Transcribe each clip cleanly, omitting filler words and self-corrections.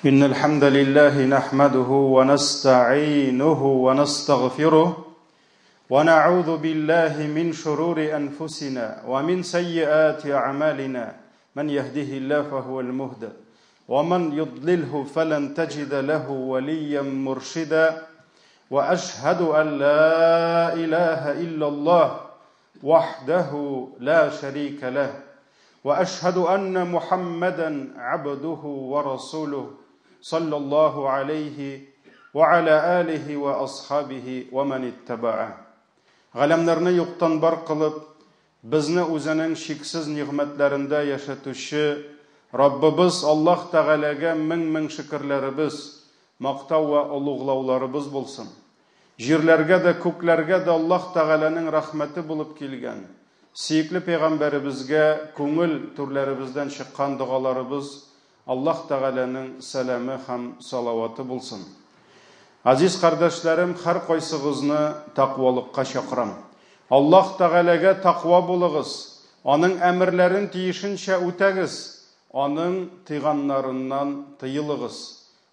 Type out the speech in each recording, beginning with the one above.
إن الحمد لله نحمده ونستعينه ونستغفره ونعوذ بالله من شرور أنفسنا ومن سيئات أعمالنا من يهده الله فهو المهتد ومن يضلله فلن تجد له وليا مرشدا وأشهد أن لا إله إلا الله وحده لا شريك له واشهد ان محمدا عبده ورسوله صلى الله عليه وعلى اله واصحابه ومن اتبعه. Галәмнәрне юктан бар кылып, безне үзенең чиксез нигъмәтләрендә яшәтүче Раббыбыз Аллаһ Тәгаләгә мең-мең шөкерләребез, мактау вә олуглауларыбыз булсын. Җирләргә дә, күкләргә дә Аллаһ Тәгаләнең рәхмәте булып килгән сөекле пәйгамбәребезгә күңел түрләребездән чыккан догаларыбыз, Аллаһ Тәгаләнең сәламе һәм салаваты булсын. Азиз кардәшләрем, һәркайсыгызны тәкъвалыкка чакырам. Аллаһ Тәгаләгә тәкъва булыгыз, аның әмерләрен тиешенчә үтәгез, аның тыйганнарыннан тыелыгыз.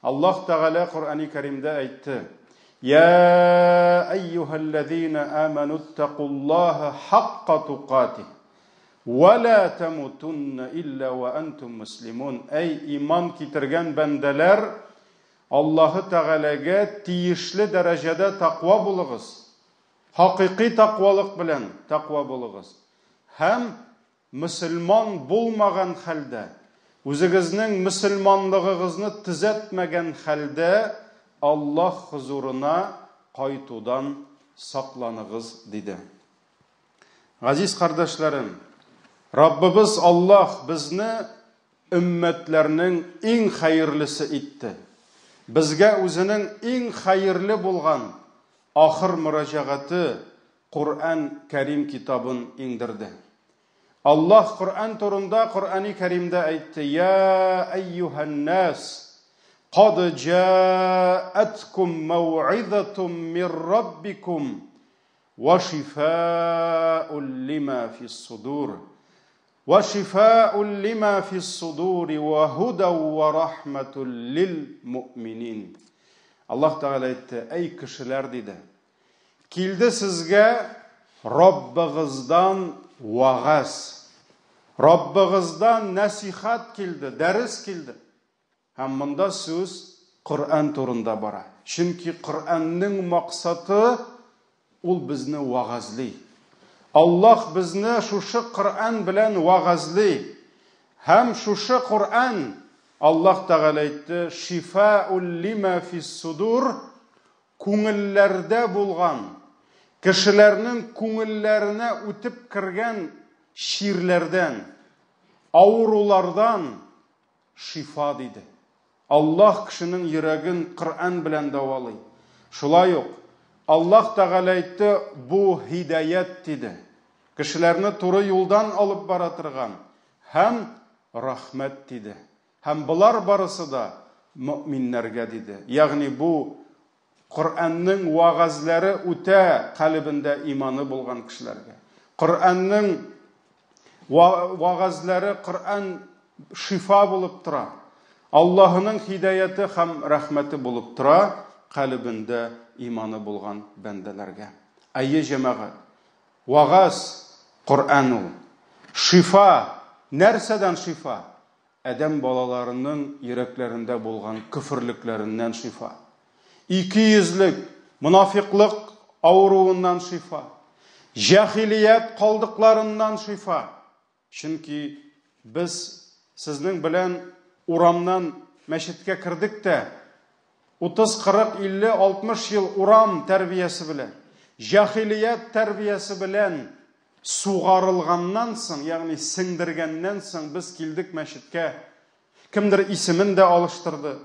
Аллаһ Тәгалә Коръәни Кәримдә әйтте: Я әйюһәлләзина амануттакуллаһа хакка тукатих ва ла тамутунна илля ва антум муслимун. Әй иман китергән бәндәләр, Аллаһы Тәгаләгә тиешле дәрәҗәдә тәкъва булыгыз. Хакыйкый тәкъвалык белән тәкъва булыгыз. Һәм мөселман булмаган хәлдә, үзегезнең мөселманлыгыгызны төзәтмәгән хәлдә Аллаһ хозурына кайтудан сакланыгыз, диде. Газиз кардәшләрем, Раббыбыз Аллаһ безне өммәтләрнең иң хәерлесе итте. Безгә үзенең иң хәерле булган ахыр мөрәҗәгате Коръән Кәрим китабын иңдерде. Аллаһ Коръән турында Коръәни Кәримдә әйтте: "Я әйюһән-нас, кад җаәткум мәүгыйзатун мир раббикум ва шифаун лима фис-судур." Ва шифаун лима фис-судур ва һудан ва рахматун лил муъминин. Аллаһ Тәгалә әйтте: "Әй кешеләр, диде. Килде сезгә Раббыгыздан вәгазь. Раббыгыздан нәсихәт килде, дәрес килде. Һәм монда сүз Коръән турында бара. Чөнки Коръәннең максаты ул безне вәгазьли. Аллаһ безне шушы Коръән белән вәгазьли. Һәм шушы Коръән Аллаһ Тәгалә әйтте: "Шифаул лима фис-судур" Күңелләрдә булган, кешеләрнең күңелләренә үтеп кергән чирләрдән, авырулардан шифа, диде. Аллаһ кешенең йөрәген Коръән белән дәвалый. Шулай ук Аллаһ Тәгалә әйтте, бу һидаять, диде. Кешеләрне туры юлдан алып бара торган һәм рәхмәт, диде. Һәм болар барысы да мөэминнәргә, диде. Ягъни бу Коръәннең вәгазьләре үтә калебендә иманы булган кешеләргә. Коръәннең вәгазьләре Коръән шифа булып тора. Аллаһының һидаяте һәм рәхмәте булып тора калебендә иманы булган бәндәләргә. Әйе, җәмәгать, вәгазь Коръән ул. Шифа, нәрсәдән шифа? Адәм балаларының йөрәкләрендә булган көферлекләреннән шифа. Икейөзлек, монафикълык авыруыннан шифа. Җәһилият калдыкларыннан шифа. Чөнки без сезнең белән урамнан мәчеткә кердек тә, 30, 40, 50, 60 ел урам тәрбиясе белән, җәһилият тәрбиясе белән сугарылганнан соң, ягъни сеңдергәннән соң без килдек мәчеткә. Кемдер исемен дә алыштырды.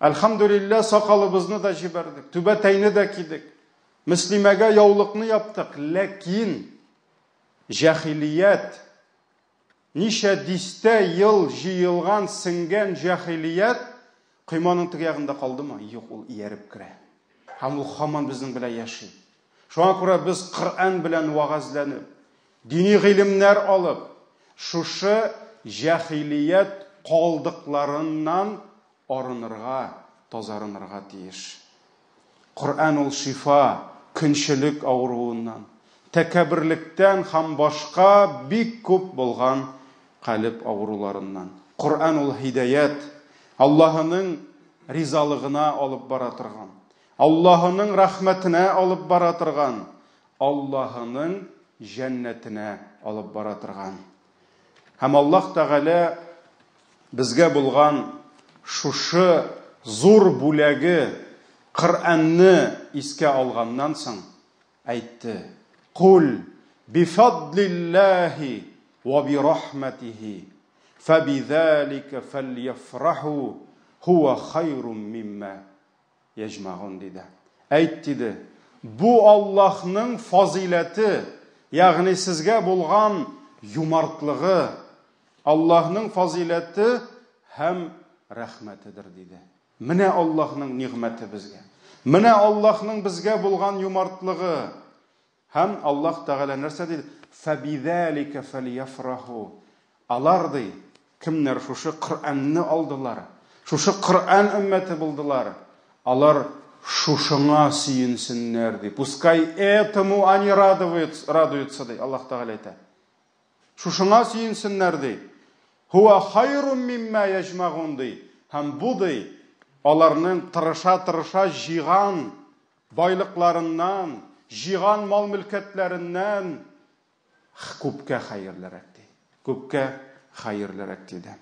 Әлхәмдүлилләһ, сакалыбызны да җибәрдек, түбәтәйне дә кидек. Мөслимәгә яулыкны яптык, ләкин җәһилият ничә дистә ел җыелган, сеңгән җәһилият койманың теге ягында калдымы? Юк, ул ияреп керә. Һәм ул һаман безнең белән яши. Шуңа күрә без Коръән белән вәгазьләнеп, дини гыйлемнәр алып, шушы җәһилият калдыкларыннан арынырга, тазарынырга тиеш. Коръән ул шифа, көнчелек авыруыннан, тәкәбберлектән һәм башка бик күп булган калеб авыруларыннан. Коръән ул һидаять, Аллаһының ризалыгына алып бара торган, Аллаһының рәхмәтенә алып бара торган, Аллаһының җәннәтенә алып бара торган. Һәм Аллаһ Тәгалә безгә булган шушы зур бүләге Коръәнне искә алганнан соң әйтте: Кул бифадлиллаһи ва бирахматихи фабизалика фальяфраху хуа хайрум мимма яҗмагун диде. Әйт, диде, бу Аллаһның фазыйләте, ягъни сезгә булган юмартлыгы, Аллаһның фазыйләте һәм рәхмәтедер, диде. Менә Аллаһның нигъмәте безгә. Менә Аллаһның безгә булган юмартлыгы. Һәм Аллаһ Тәгалә нәрсә диде? Фәбизалика фәльяфраху. Алар ди, кемнәр шушы Коръәнне алдылар, шушы Коръән өммәте булдылар, алар шушыңа сөенсеннәр ди. Пускай этому они радуются, радуются ди, Аллаһ Тәгалә әйтә. Шушыңа сөенсеннәр ди. Хуа хайрум мимма яҗмагун ди. Һәм бу ди, аларның тырыша-тырыша җыйган Байлыкларыннан, җыйган мал-мөлкәтләреннән күпкә хәерлерәк, ди. Күпкә хәерлерәк, диде.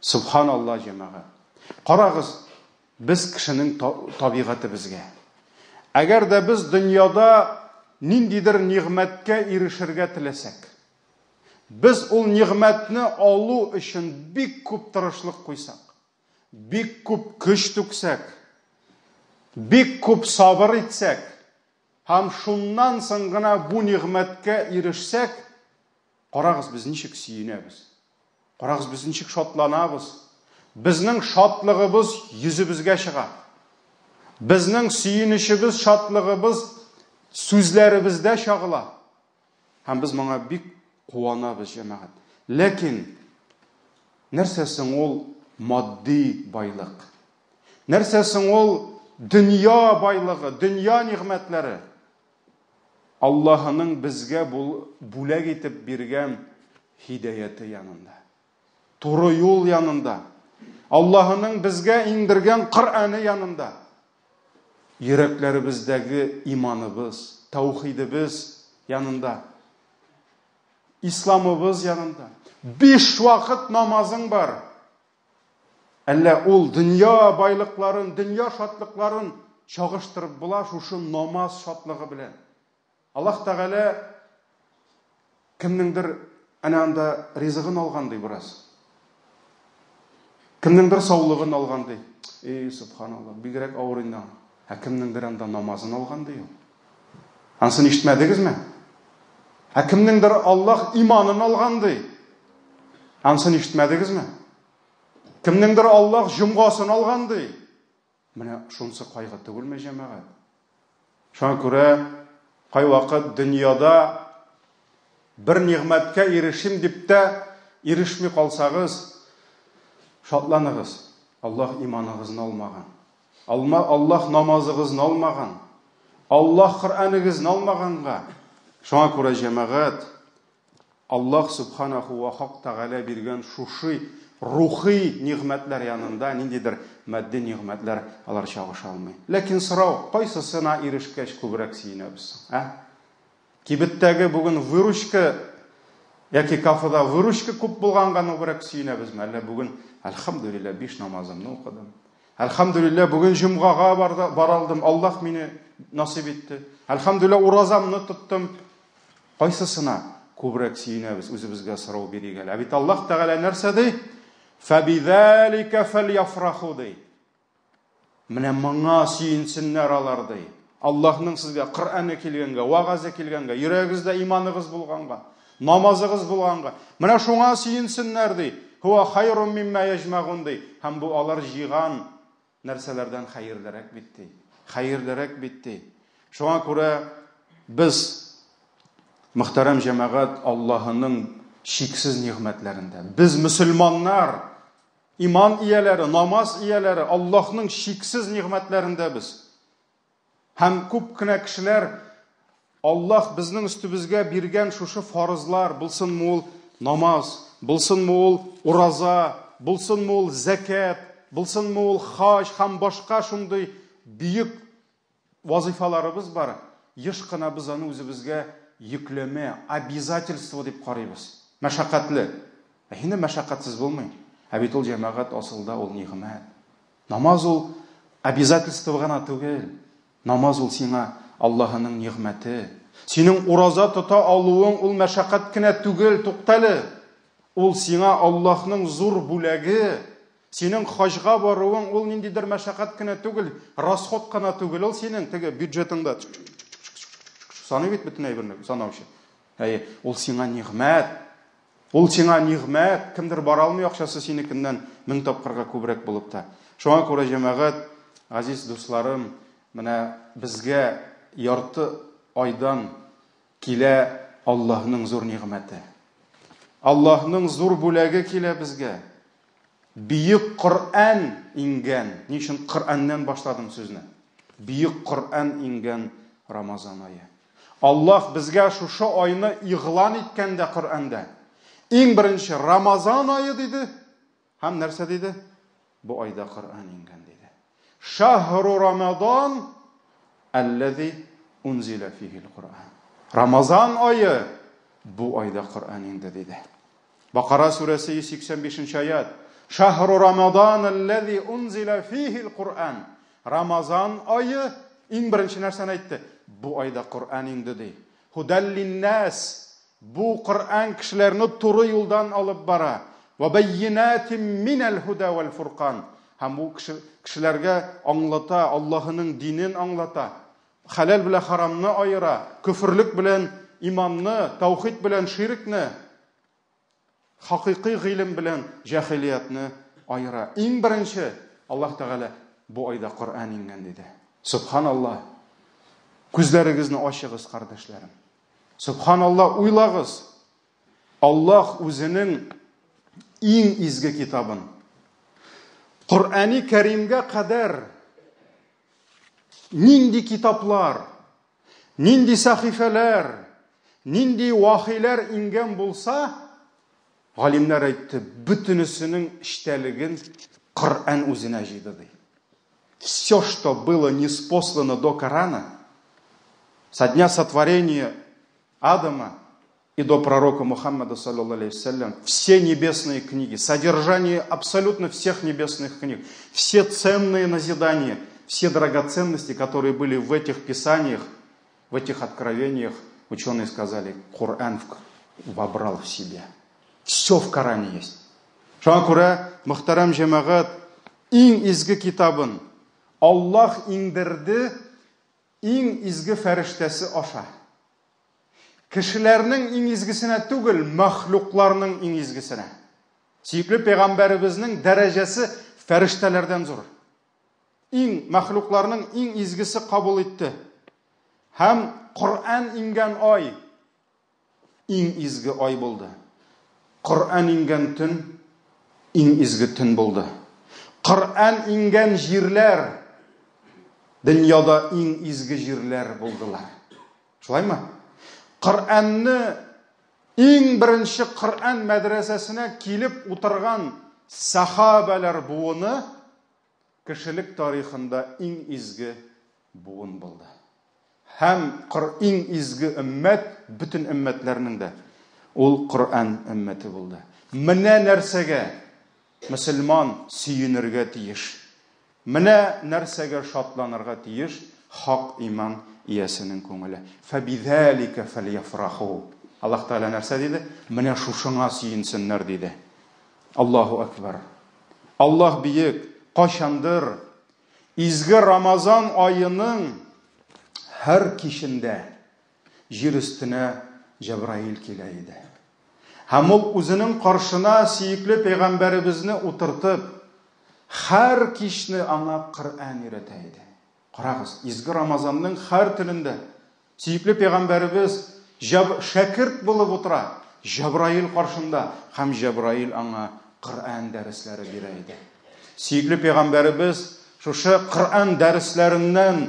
Субханалла, җәмәгать. Карагыз, без кешенең табигатебезгә. Әгәр дә без дөньяда ниндидер нигъмәткә ирешергә теләсәк, без ул нигъмәтне алу өчен бик күп тырышлык куйсак, Бик күп көч түксәк, бик күп сабыр итсәк һәм шуннан соң гына бу нигъмәткә ирешсәк, карагыз, без ничек сөенәбез. Карагыз, без ничек шатланабыз. Безнең шатлыгыбыз йөзебезгә чыга. Безнең сөенечебез, шатлыгыбыз сүзләребездә чагыла. Һәм без моңа бик куанабыз, җәмәгать. Ләкин нәрсә соң ул матди байлык? Нәрсә соң ул дөнья байлыгы, дөнья нигъмәтләре? Аллаһының безгә бүләк итеп биргән һидаяте янында. Туры юл янында. Аллаһының безгә иңдергән Коръәне янында. Йөрәкләребездәге иманыбыз, таухидебез янында. Исламыбыз янында. Биш вакыт намазың бар. Әллә ул дөнья байлыкларын, дөнья шатлыкларын чагыштырып була шушы намаз шатлыгы белән. Аллаһ Тәгалә кемнеңдер әнә анда ризыгын алган ди бераз. Кемнеңдер саулыгын алган ди. Эй, субханаллах, бигрәк авыр инде аңа. Ә кемнеңдер анда намазын алган ди ул. Ансын ишетмәдегезме? Ә кемнеңдер Аллаһ иманын алган ди. Ансын ишетмәдегезме? Кемнеңдер Аллаһ җомгасын алган ди. Менә шунысы кайгы түгелме, җәмәгать? Шуңа күрә кайвакыт дөньяда бер нигъмәткә ирешим дип тә ирешми калсагыз, шатланыгыз. Аллаһ иманыгызны алмаган. Алма Аллаһ намазыгызны алмаган. Аллаһ Коръәнегезне алмаганга. Шуңа күрә җәмәгать, Аллаһ Сүбхәнәһү вә Хак Тәгалә биргән шушы рухи нигъмәтләр янында ниндидер матди нигъмәтләр алар чагыша алмый. Ләкин сорау, кайсысына ирешкәч күбрәк сөенәбез соң, ә? Кибеттәге бүген выручка яки кафеда выручка күп булганга күбрәк сөенәбезме? Әллә бүген, әлхәмдүлилләһ, биш намазымны укыдым. Әлхәмдүлилләһ, бүген җомгага бара алдым, Аллаһ мине насыйп итте. Әлхәмдүлилләһ, уразамны тоттым. Кайсысына күбрәк сөенәбез, үзебезгә сорау бирик әле. Ә бит Аллаһ Тәгалә нәрсә ди? Фәбизалика фәльяфраху ди. Менә моңа сөенсеннәр алар ди. Аллаһның сезгә Коръәне килгәнгә, вәгазе килгәнгә, йөрәгегездә иманыгыз булганга, намазыгыз булганга, менә шуңа сөенсеннәр ди. Хуа хайрум мимма яҗмагун ди. Һәм бу алар җыйган нәрсәләрдән хәерлерәк бит ди. Хәерлерәк бит ди. Шуңа күрә без мөхтәрәм җәмәгать Аллаһының чиксез нигъмәтләрендә. Без мөселманнар. Иман ияләре, намаз ияләре, Аллаһның чиксез нигъмәтләрендә без. Һәм күп кенә кешеләр Аллаһ безнең өстебезгә биргән шушы фарызлар, булсынмы ул намаз, булсынмы ул ураза, булсынмы ул зәкят, булсынмы ул хаҗ һәм башка шундый бөек вазыйфаларыбыз бар, еш кына без аны үзебезгә йөкләмә, обязательство дип карыйбыз. Мәшәкатьле. Ә инде мәшәкатьсез булмый. Ә бит ул җәмәгать асылда ул нигъмәт. Намаз ул обязательство гына түгел. Намаз ул сиңа Аллаһының нигъмәте. Синең ураза тота алуың ул мәшәкать кенә түгел, туктале. Ул сиңа Аллаһның зур бүләге. Синең хаҗга баруың ул ниндидер мәшәкать кенә түгел, расход кына түгел, ул синең теге бюджетыңда саный бит бөтен әйберне санаучы. Әйе, ул сиңа нигъмәт. Ул сиңа нигъмәт, кемдер бара алмый акчасы синекеннән мең тапкырга күбрәк булып та. Шуңа күрә җәмәгать, газиз дусларым, менә безгә ярты айдан килә Аллаһның зур нигъмәте. Аллаһның зур бүләге килә безгә. Бөек Коръән иңгән. Ни өчен Коръәннән башладым сүзне? Бөек Коръән иңгән Рамазан ае. Аллаһ безгә шушы айны игълан иткәндә Коръәндә иң беренче Рамазан ае диде. Һәм нәрсә диде? Бу айда Коръән иңгән диде. Шахру Рамадан аллази унзила фихил Коръән. Рамазан ае бу айда Коръән иңде диде. Бакара сүрәсе 185 аят. Шахру Рамадан аллази унзила фихил Коръән. Рамазан ае иң беренче нәрсәне әйтте. Бу айда Коръән инде ди. Худаллиннас. Бу Коръән кешеләрне туры юлдан алып бара. Ва байинатин минәл худа вал фуркан. Һәм бу кешеләргә аңлата, Аллаһының динен аңлата. Хәләл белән харамны аера, көферлек белән иманны, таухид белән ширкне, хакыйкый гыйлем белән җәһилиятне аера. Иң беренче Аллаһ Тәгалә бу айда Коръән иңгән диде. Субханаллаһ. Күзләрегезне ачыгыз, кардәшләрем. Субханаллаһ, уйлагыз. Аллаһ үзенең иң изге китабын Коръәни Кәримгә кадәр нинди китаплар, нинди сәхифәләр, нинди вахиләр иңгән булса, галимнәр әйтте, бөтенесенең эчтәлеген Коръән үзенә җыйды ди. Все, что было ниспослано до Корана, со дня сотворения Адама и до пророка Мухаммада, саллаллаху алейхи вассалям, все небесные книги, содержание абсолютно всех небесных книг, все ценные назидания, все драгоценности, которые были в этих писаниях, в этих откровениях, ученые сказали, Коран вобрал в себя. Все в Коране есть. Шуңа күрә, мөхтәрәм җәмәгать, иң изге китабын Аллаһ иңдерде иң изге фәрештәсе аша. Кешеләрнең иң изгесенә түгел, мәхлукларның иң изгесенә. Сөекле пәйгамбәребезнең дәрәҗәсе фәрештәләрдән зур. Иң мәхлукларның иң изгесе кабул итте. Һәм Коръән иңгән ай иң изге ай булды. Коръән иңгән төн иң изге төн булды. Коръән иңгән җирләр дөньяда иң изге җирләр булдылар. Шулаймы? Коръәнне иң беренче Коръән мәдрәсәсенә килеп утырган сахабәләр буыны кешелек тарихында иң изге буын булды. Һәм иң изге өммәт бөтен өммәтләрнең дә ул Коръән өммәте булды. Менә нәрсәгә мөселман сөенергә тиеш. Менә нәрсәгә шатланырга тиеш хак иман иясенең күңеле. Фәбидәлика фәльяфраху. Аллаһ Тәгалә нәрсә диде? Менә шушыңа сөенсеннәр диде. Аллаһу акбар. Аллаһ бөек, кайчандыр изге Рамазан аеның һәр кичендә җир өстенә Җәбраил килә иде. Һәм ул үзенең каршына сөекле пәйгамбәребезне утыртып, һәр кичне аңа Коръән өйрәтә иде. Карагыз, изге Рамазанның һәр төнендә сөекле пәйгамбәребез шәкерт булып утыра Җәбраил каршында, һәм Җәбраил аңа Коръән дәресләре бирә иде. Сөекле пәйгамбәребез шушы Коръән дәресләреннән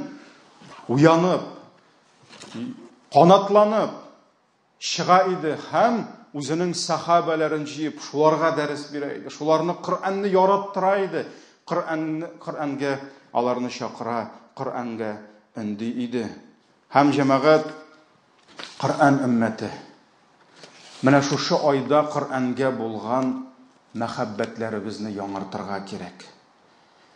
уянып, канатланып чыга иде һәм үзенең сахабәләрен җыеп, шуларга дәрес бирә иде. Шуларны Коръәнне яраттыра иде. Коръәнне Коръәнгә аларны чакыра, Коръәнгә өнди иде. Һәм җәмәгать Коръән өммәте. Менә шушы айда Коръәнгә булган мәхәббәтләребезне яңартырга кирәк.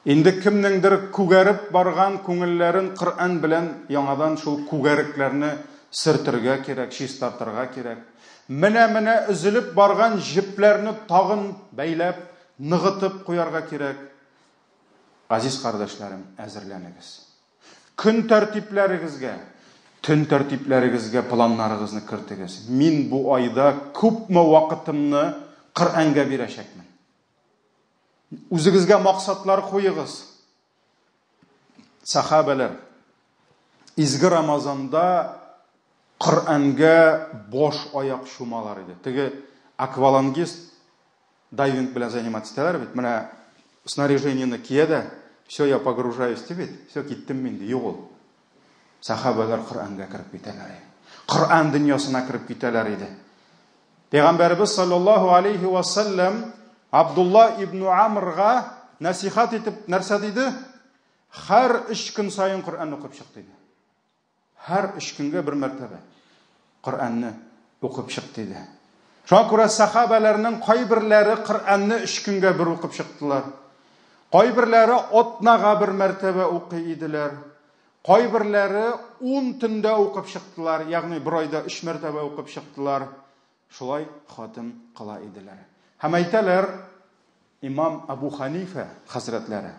Инде кемнеңдер күгәреп барган күңелләрен Коръән белән яңадан шул күгәрекләрне сөртергә кирәк, чистартырга кирәк. Менә-менә өзелеп барган җепләрне тагын бәйләп, ныгытып куярга кирәк. Газиз кардәшләрем, әзерләнегез. Көн тәртипләрегезгә, төн тәртипләрегезгә планнарыгызны кертегез. Мин бу айда күпме вакытымны Коръәнгә бирәчәкмен. Үзегезгә максатлар куегыз. Сахабәләр изге Рамазанда Коръәнгә баш аяк чумалар иде. Теге аквалангист дайвинг белән заниматься итәләр бит. Менә снаряжениене кия дә, все, я погружаюсь ди бит, все, киттем мин ди. Юк ул. Сахабәләр Коръәнгә кереп китәләр иде. Коръән дөньясына кереп китәләр иде. Пәйгамбәребез саллаллаһу алейхи ва саллям Абдулла ибн Амрга нәсихәт итеп нәрсә диде? Һәр өч көн саен Коръән укып чык диде. Һәр өч көнгә бер мәртәбә Коръәнне укып чык диде. Шуңа күрә сахабәләрнең кайберләре Коръәнне өч көнгә бер укып чыктылар. Кайберләре атнага бер мәртәбә укый иделәр. Кайберләре 10 төндә укып чыктылар, ягъни бер айда өч мәртәбә укып чыктылар. Шулай хатым кыла иделәр. Һәм әйтәләр, имам Абу Ханифә хәзрәтләре,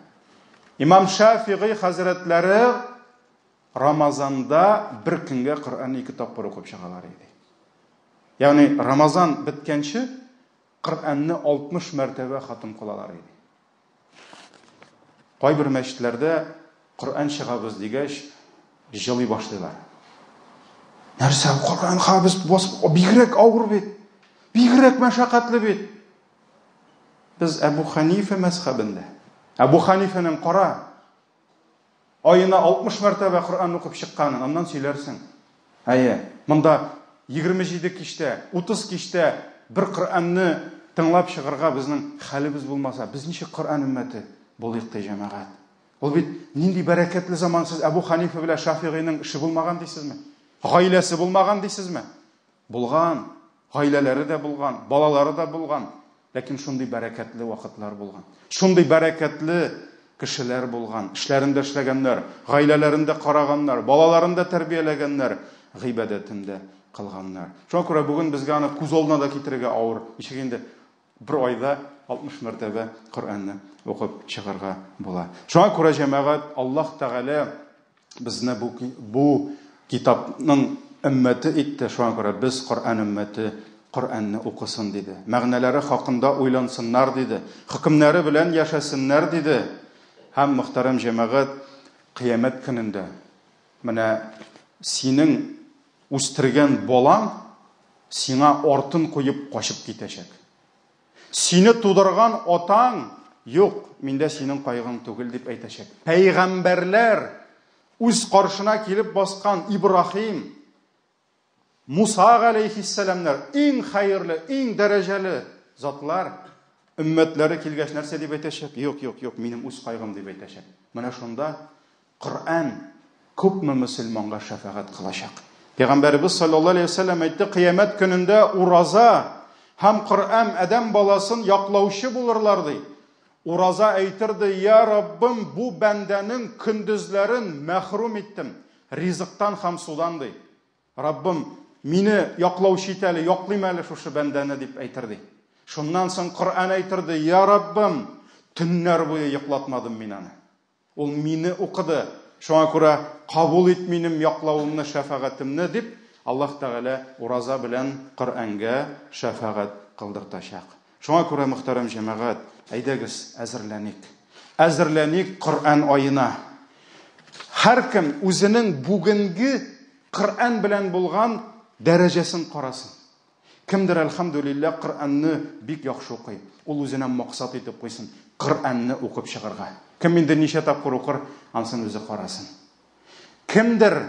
имам Шафигый хәзрәтләре Рамазанда бер көнгә Коръәнне ике тапкыр укып чыгалар иде. Ягъни Рамазан беткәнче Коръәнне 60 мәртәбә хатым кылалар иде. Кайбер мәчетләрдә Коръән чыгабыз дигәч, җылый башлыйлар. Нәрсә, Коръән хабыз басып, бигрәк авыр бит. Бигрәк мәшәкатьле бит. Без Әбу Ханифа мәзхәбендә. Әбу Ханифаның кара, Аена 60 мәртәбә Коръән укып чыкканын, аннан сөйләрсең. Әйе, монда 27 кичтә, 30 кичтә бер Коръәнне тыңлап чыгарга безнең хәлебез булмаса, без ничек Коръән өммәте булыйк ди җәмәгать? Ул бит нинди бәрәкәтле заман, сез Әбу Ханифа белән Шафигыйның эше булмаган дисезме? Гаиләсе булмаган дисезме? Булган, гаиләләре дә булган, балалары да булган, ләкин шундый бәрәкәтле вакытлар булган. Шундый бәрәкәтле кешеләр булган, эшләрен дә эшләгәннәр, гаиләләрен дә караганнар, балаларын да тәрбияләгәннәр, гыйбадәтен дә кылганнар. Шуңа күрә бүген безгә аны күз алдына да китерергә авыр. Ничек инде бер айда 60 мәртәбә Коръәнне укып чыгарга була. Шуңа күрә җәмәгать Аллаһ Тәгалә Безне бу, бу китапның өммәте итте, шуңа күрә без Коръән өммәте, Коръәнне укысын диде. Мәгънәләре хакында уйлансыннар диде. Хөкемнәре белән яшәсеннәр диде. Һәм мөхтәрәм җәмәгать, кыямәт көнендә менә синең үстергән балаң сиңа артын куеп качып китәчәк. Сине тудырган атаң, юк, миндә синең кайгың түгел, дип әйтәчәк. Пәйгамбәрләр үз каршына килеп баскан Ибраһим, Муса галәйһиссәламнәр, иң хәерле, иң дәрәҗәле затлар, өммәтләре килгәч нәрсә дип әйтәчәк? Юк, юк, юк, минем үз кайгым дип әйтәчәк. Менә шунда Коръән күпме мөселманга шәфәгать кылачак. Пәйгамбәребез саллаллаһу алейһи вәсәлләм әйтте, кыямәт көнендә ураза һәм Коръән адәм баласын яклаучы булырлар ди. Ураза әйтер ди, я Раббым, бу бәндәнең көндезләрен мәхрүм иттем, ризыктан һәм судан ди. Раббым, мине яклаучы ит әле, яклыйм әле шушы бәндәне, дип әйтер ди. Шуннан соң Коръән әйтер ди, я Раббым, төннәр буе йоклатмадым мин аны. Ул мине укыды, шуңа күрә кабул ит минем яклавымны, шәфәгатемне, дип, Аллаһ Тәгалә ураза белән Коръәнгә шәфәгать кылдыртачак. Шуңа күрә, мөхтәрәм җәмәгать, әйдәгез, әзерләник. Әзерләник Коръән аена. Һәркем үзенең бүгенге Коръән белән булган дәрәҗәсен карасын. Кемдер, әлхәмдүлилләһ, Коръәнне бик яхшы укый. Ул үзенә максат итеп куйсын, Коръәнне укып чыгарга. Кем инде ничә тапкыр укыр, ансын үзе карасын. Кемдер,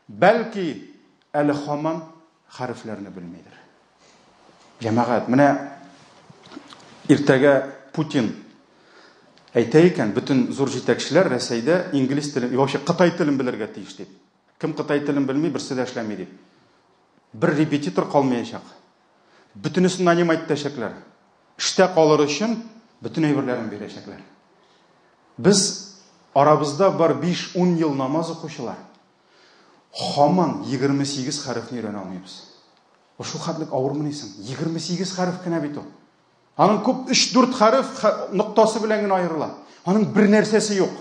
бәлки, әле һаман хәрефләрне белмидер. Җәмәгать, менә иртәгә Путин әйтә икән, бөтен зур җитәкчеләр Рәсәйдә инглиз телен, вообще кытай телен белергә тиеш дип. Кем кытай телен белми, берсе дә эшләми дип. Бер репетитор калмаячак. Бөтенесен нанимать итәчәкләр. Эштә калыр өчен бөтен әйберләрен бирәчәкләр. Без арабызда бар 5-10 ел намаз укучылар. Һаман 28 хәрефне өйрәнә алмыйбыз. Бу шул хәтлек авырмыни соң? 28 хәреф кенә бит ул. Аның күп 3-4 хәреф ноктасы белән генә аерыла. Аның бер нәрсәсе юк.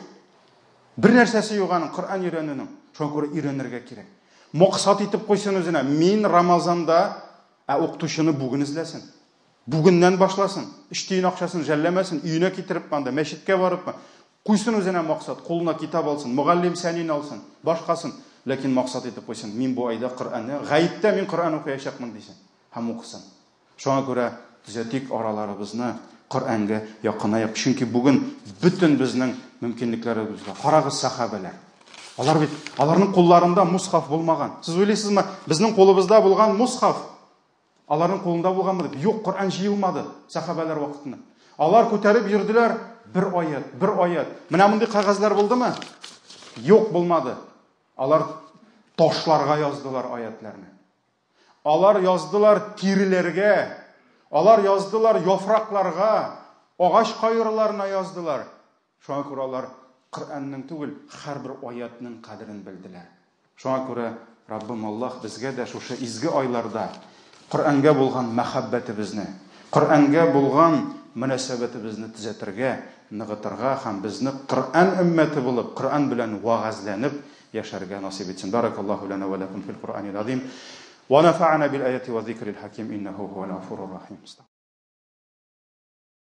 Бер нәрсәсе юк аның Коръән өйрәнүнең. Шуңа күрә өйрәнергә кирәк. Максат итеп куйсын үзенә. Мин Рамазанда, ә укытучыны бүген эзләсен. Бүгеннән башласын. Өч тиен акчасын жәлләмәсен, өенә китереп анда, мәчеткә барыпмы. Куйсын үзенә максат, кулына китап алсын, мөгаллим сәнин алсын, башкасын. Ләкин максат итеп куйсын. Мин бу айда Коръәнне, гаеттә мин Коръән укыячакмын дисен һәм укысын. Шуңа күрә төзәтик араларыбызны, Коръәнгә якынаек. Чөнки бүген бөтен безнең мөмкинлекләребез бар. Карагыз сахабәләр. Алар бит, аларның кулларында мусхаф булмаган. Сез уйлыйсызмы, безнең кулыбызда булган мусхаф аларның кулында булганмы дип? Юк, Коръән җыелмады сахабәләр вакытында. Алар күтәреп йөрделәр бер аят, бер аят. Менә мондый кәгазьләр булдымы? Юк, булмады. Алар ташларга яздылар аятларны. Алар яздылар тиреләргә, алар яздылар яфракларга, агач кайрыларына яздылар. Шуңа күрә алар Коръәннең түгел, һәрбер аятның кадерен белделәр. Шуңа күрә Раббым Аллаһ безгә дә шушы изге айларда Коръәнгә булган мәхәббәтебезне, Коръәнгә булган мөнәсәбәтебезне төзәтергә, ныгытырга һәм безне Коръән өммәте булып, Коръән белән вәгазьләнеп яшәргә насыйп итсен. Баракаллаһу лана ва лакум фил Куръанил азим. Ва нафа'ана бил аяти ва зикрил хаким иннаху хуал гафурур рахим.